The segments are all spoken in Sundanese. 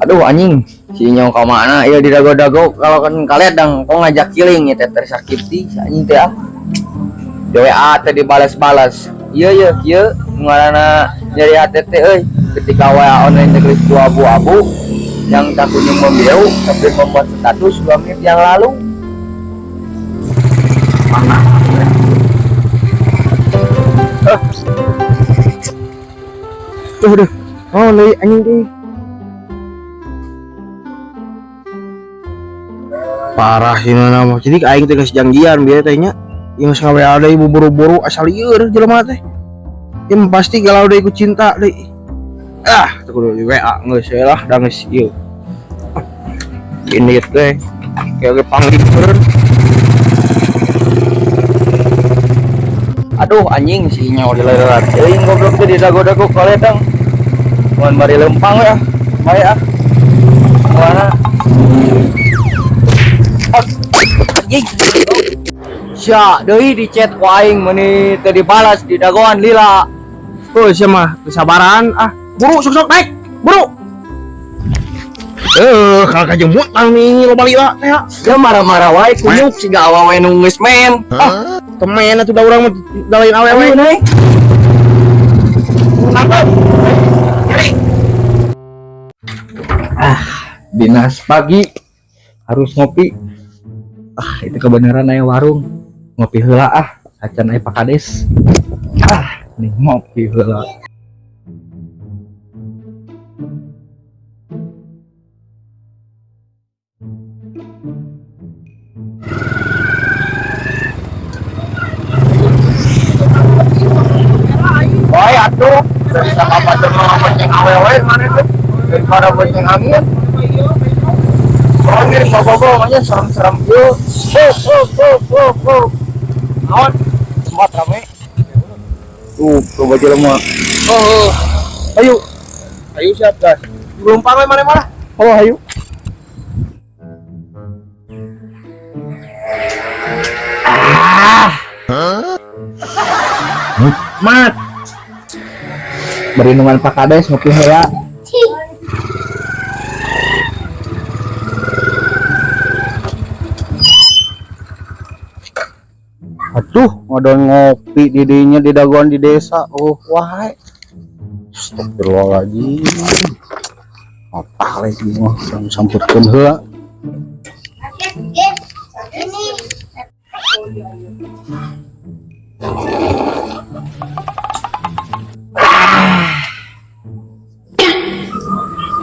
Aduh anjing, si Inyong ka mana? Ieu di dago-dago kalau kan kaledang kok ngajak kiling ya teh tersakiti si anjing teh ah. Di WA teh dibales-balas. Iya iya kieu ngaranna nyeri hati teh euy. Ketika WA online teh geus dua abu-abu yang tak kunjung membiru tapi membuat status 2 menit yang lalu. Mana? Eh. Tuh deh. Oh, deui anjing deui. Parah ini nama. Jadi aing teh geus janjian bieu teh nya. Ieu geus ngawa deui buru-buru asal lieur jelema teh. Ieu mah pasti galau deui ku cinta deui. Ah, teu kudu di WA geus we lah da geus ieu. Ini teh kayak ge panglipur. Aduh anjing si Inyong dilelelat. Euy goblok teh di dago-dago kaledang. Mun bari lempang ya. Bae ah. Mana? Anjing. Sia deui di chat ku aing meuni teu dibalas di dagoan lila. Oh, sia mah kesabaran ah. Buru sok-sok naik. Buru. Kalau kajemutan nih loba lila teh. Sia marah-marah wae kunyuk siga awewe nu geus men. Ah, temen atuh da urang mah da lain awewe. Ayo naik. Nangkep. Nyari. Ah, dinas pagi harus ngopi. Ah, itu kebenaran aya warung. Ngopi heula ah, acan aya Pak Kades. Ah, nih ngopi heula. Woi atuh, bisa apa tuh mau bonceng awewe mana tuh? Daripada bonceng angin. Oh, ngiring bawa-bawa makanya serem-serem yuk. Oh, oh, oh, oh, oh. Naon? Tempat rame. Tuh, coba jelema. Oh, oh. Ayo. Ayo siap, gas. Lempang we mana-mana. Oh, ayo. Ah. Nikmat. Berinungan Pak Kades ngopi heula. Aduh, ngodon ngopi di dinya di dagoan di desa. Oh, wae. Astagfirullahaladzim. Apa lagi mah sampurkeun heula.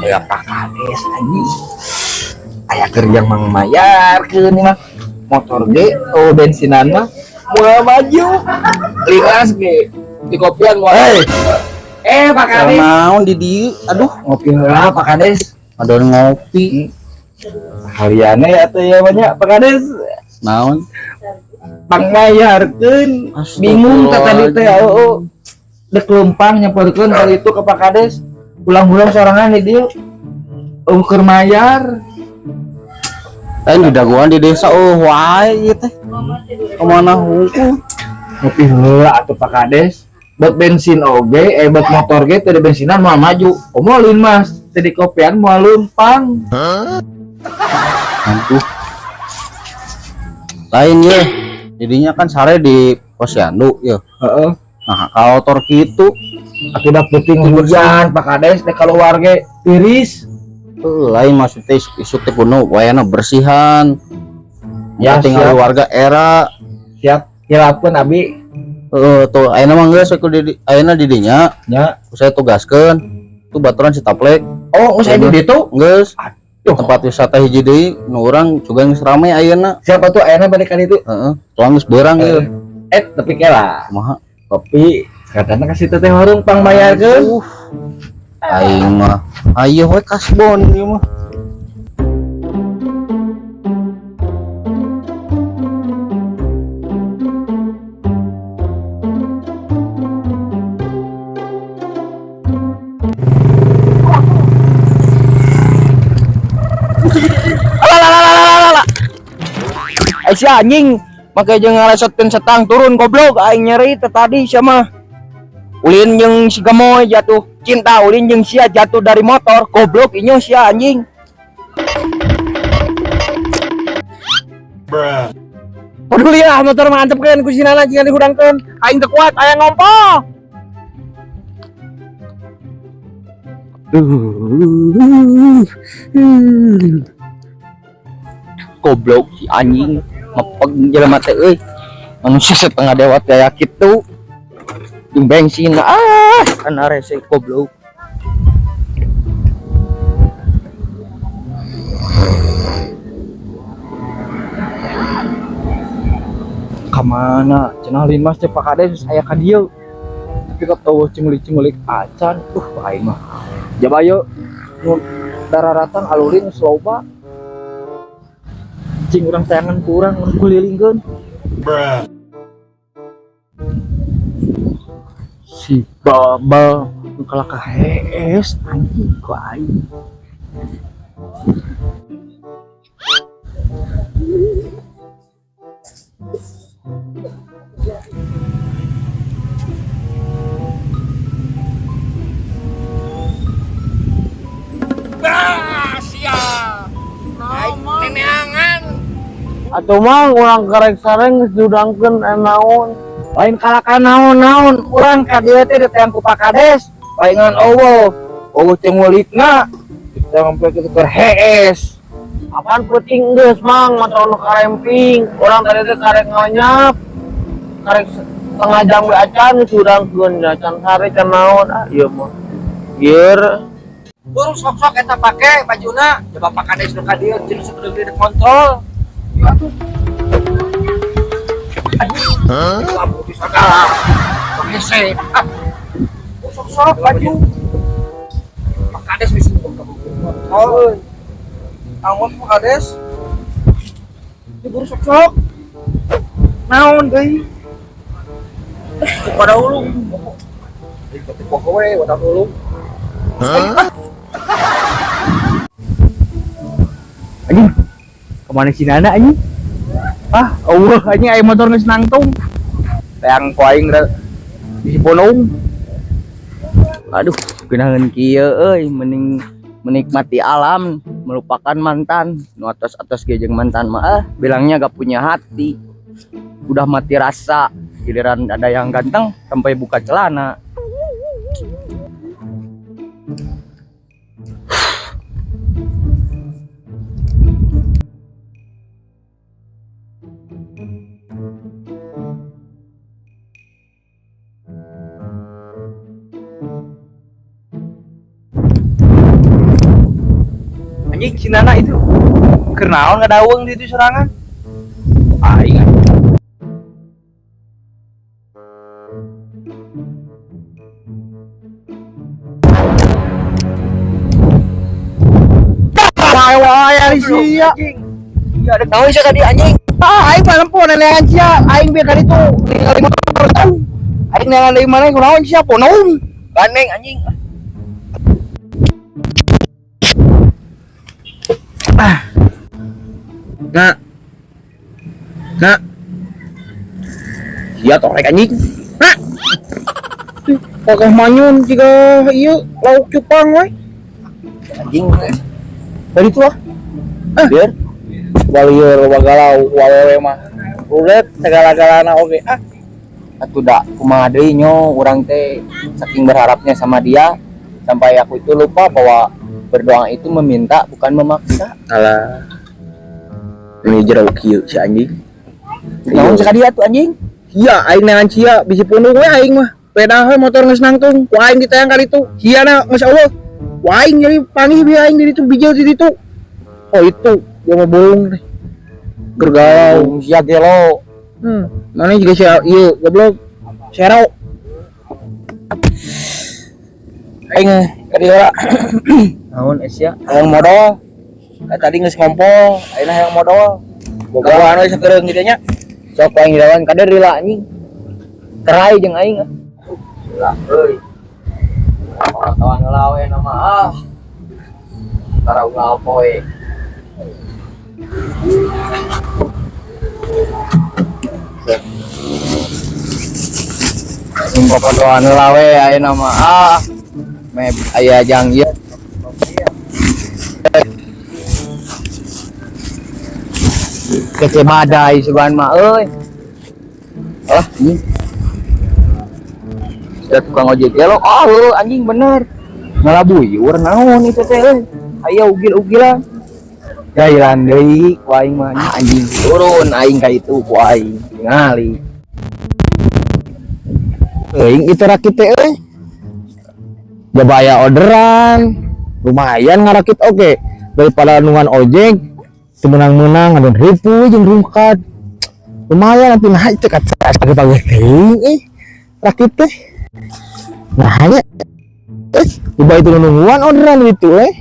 Ya Pak Kades anjing. Aya keur yang mang mayarkeun mah. Motor ge oh bensinan mah moal maju. Limas ge di kopian moal. Hei, Pak Kades. naon di dieu? Aduh, Ngopi heula Pak Kades. ngodon ngopi. Hariane atuh ya banyak Pak Kades. Naon? Pang mayarkeun. Bingung teh tadi teh oh, oh. Dek lempang nyamperkeun kali itu ke Pak Kades. Ulang-ulang sorangan di dieu. Keur mayar. Lain di dagoan di desa oh wae ieu teh. Kemana hungkul? Ngopi heula atuh Pak Kades. Buat bensin oge, buat motor ge teu di bensinan moal maju. Omolin Mas, teu di kopian moal lempang. Aduh. Lain ye. Jadinya kan sare di posyandu ya. Heeh. Nah, kalau tor kitu Akibat penting hujan Pak Kades dek keluar ge tiris. Lain maksudnya isuk teh kudu wayana bersihan. Ya, Ya tinggal siap. warga era. Siap, kilapkeun abi. Heeh, tuh ayeuna mah geus we kudu di ayeuna di dinya Nya. saya tugaskeun tuh baturan si taplek Oh, geus aya di ditu. geus. Aduh. Tempat wisata hiji deui nu urang juga geus rame ayeuna. Siapa tuh ayeuna balik ka ditu? Heeh, tuang geus beurang ieu. Tapi kela. Kumaha? Kopi katana kasih teteh warung pang mayarkeun. Aing mah ayo we kasbon ieu mah. Alalalalalala. Ai si anjing make jeung ngalesotkeun setang turun goblok aing nyeri teh tadi sia mah. Ulin jeung si Gemoy jatuh cinta, ulin jeung sia jatuh dari motor, goblok inyo sia anjing. Peduli lah motor mah antepkeun ku si Nana jika dihudangkeun. Aing teu kuat, aya ngompol. Goblok si anjing, mepeg jelema teh euy. Manusia setengah dewa teh aya kitu. Jeung bensin ah, kan rese goblok. Kamana cenah Linmas teh Pak Kades aya ka dieu. Tapi katawa cengulik-cengulik acan, aing mah. Jaba ieu nu dararatan alulin geus loba. Cing urang tayangan ku urang mun kulilingkeun. Si babal nu kalakah hees anjing ku aing. Atuh mah urang karek sareng geus diudangkeun naon. Lain kalakan naon-naon, urang ka dieu teh ditayang ku Pak Kades, palingan eueuh. Eueuh teh ngulikna, ditayang sampe kitu keur hees. Apaan peuting geus mang motor nu karemping. Urang tadi teh karek nganyap. Karek setengah jam ge acan geus diudangkeun, acan sare can naon. Ah ieu mah. Gieur. Burung sok-sok eta pake bajuna, coba Pak Kades nu ka dieu jeung sebelum dikontrol. Yuk atuh. Aduh, lampu di segala. Hese. Ah. Sok-sok baju. Pak Kades wis kontrol. Awas Pak Kades. Ini buru sok-sok. Naon deui? Pada ulung. Ikut pokok we, wadah ulung. Anjing. Kemana si Nana anjing? Ah, eueuh anjing aya motor geus nangtung. Tayang ku aing di Bonong. Aduh, geunaheun kieu euy, mending menikmati alam, melupakan mantan. Nu atos-atos ge jeung mantan mah ah, bilangnya gak punya hati. Udah mati rasa, giliran ada yang ganteng sampai buka celana. Anjing si Nana itu keur naon ngadaweung di itu sorangan? Aing anjing. Wae wae ari sia. Ya ada tahu sia tadi anjing. Ah aing mah nempo nenean sia, aing bieu ka ditu ningali motor tau. Aing neangan deui maneh kunaon sia ponoung. Gandeng anjing. Ah. Nah. Nah. Sia torek anjing. Nah. Pokok manyun jiga ieu lauk cupang we. Anjing. Dari itu ah. Ah. Biar Walieur wagalau wawewe mah. Ulet segala-galana oge ah. Atuh da kumaha deui nyo urang teh saking berharapnya sama dia sampai aku itu lupa bahwa berdoa itu meminta bukan memaksa. Alah. Ini jero kieu si anjing. Naon sakali atuh anjing? Iya, aing neangan sia bisi pundung we aing mah. Pedah we motor geus nangtung, ku aing ditayang ka ditu. Sia na geus eueuh. Ku aing jadi panggih bi aing di ditu bijil di ditu. Oh itu, dia mah bohong teh. Gergalau sia gelo. Mana juga sia ieu goblok. Sero. Aing ka dieu lah. Naon sia? Hayang modal. Tadi geus ngompol, ayeuna hayang modal. Bogohan we sakereung kitu nya. Sok aing lawan kader lila anjing. Terai jeung aing. Lah euy. Orang heula we nama ah. Tara unggal poe. Sing popodoan heula we ayeuna mah ah. Me aya jang ieu. Kece badai sugan mah euy. Alah anjing. Sudah tukang ojek gelo, oh heuh, anjing bener. Ngalabuyur naon itu teh euy. Aya ugil-ugilan. Jailan deui ku aing mah anjing turun aing ka itu ku aing tingali. Euing itu rakit teh euy. Jabaya orderan, lumayan ngarakit oke daripada nungan ojek teu meunang-meunang ngadon ribu jeung rungkad. Lumayan nanti nah itu kaca pagi-pagi teuing euy rakit teh. Nah nya tiba itu nungguan orderan itu euy.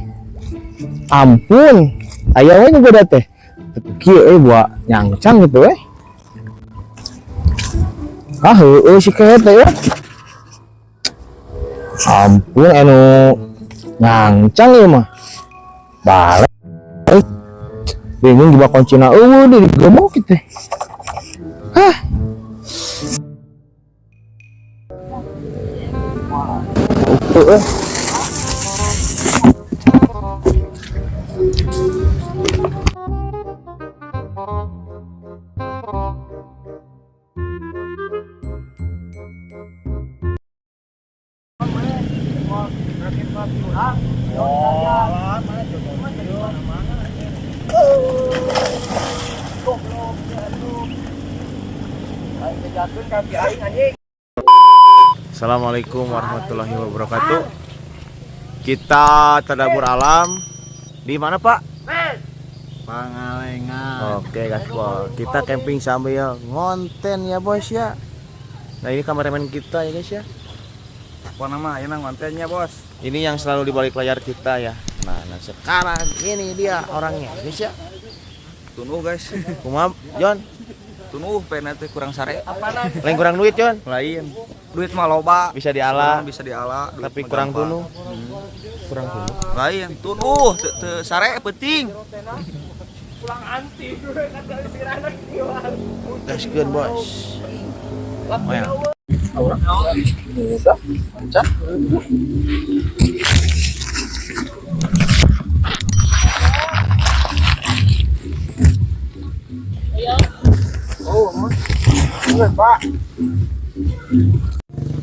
Ampun, aya we nu goda teh. Kieu euy buat nyangcang gitu euy. Ah heueuh si keet teh ya. Ampun anu nyangcang ieu mah. Balik. Bingung juga kuncina eueuh di digemok kitu. Hah. Heueuh. Assalamualaikum warahmatullahi wabarakatuh. Kita tadabur alam di mana Pak? Pangalengan. Oke gaspol. Kita camping sambil ngonten ya bos ya. Nah ini kameramen kita ya guys ya. Apa nama ini ngontennya bos? Ini yang selalu di balik layar kita ya. Nah sekarang ini dia orangnya guys ya. Tunuh guys. Kumaha John? Tunuh pena teh kurang sare. Lain kurang duit John? Lain. Duit mah loba. Bisa diala. Bisa diala. Duit tapi mah kurang gampang. tunuh. Kurang tunuh. Lain tunuh teu sare penting. Gaskeun bos. Oh ya.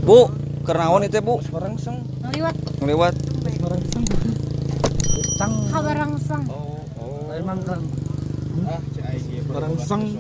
Bu, kernaon itu Bu? Barengseng. Ngeliwat. Ngeliwat. Kabarangseng. Oh, oh. Barengseng.